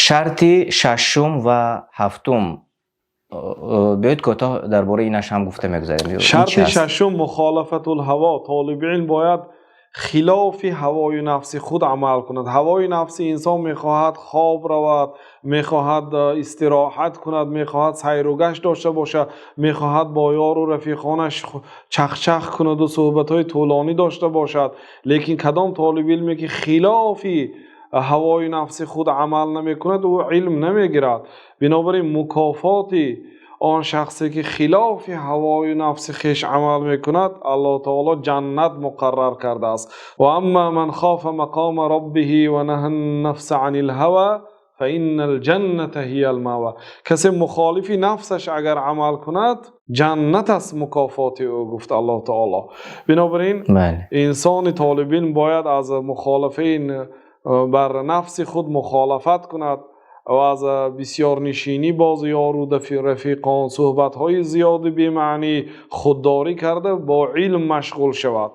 Шарти шашум ва ҳафтум, биёед, кӯтоҳ дар бораи инаш ҳам гуфта мегузарем. Шарти шашум: مخالفة الهوى. Толиби илм бояд хилофи ҳавои нафси худ амал кунад. Ҳавои нафси инсон мехоҳад хоб равад, мехоҳад истироҳат кунад, мехоҳад сайру гашт дошта бошад, мехоҳад бо ёру рафиқонаш чахчах кунад ва суҳбатҳои тӯлонӣ дошта бошад. Лекин кадом толиби илме ки хилофи ҳавои нафси худ амал намекунад, ӯ илм намегирад. Бинобар ин мукофоти он шахсе ки хилофи ҳавои нафси хеш амал мекунад, Аллоҳи таъоло ҷаннат муқаррар кардааст. وأما من خاف مقام ربه ونهى النفس عن الهوى فإن الجنة هي المأوى. Касе мухолифи нафсаш агар амал кунад, ҷаннат аст мукофоти ӯ, гуфт Аллоҳи таъоло. Бинобар ин инсони толиби илм бояд аз мухолифаи бар нафси худ мухолифат кунад ва аз бисёрнишинӣ бо ёру рафиқон, суҳбатҳои зиёди бемаънӣ худдорӣ карда, бо илм машғул шавад.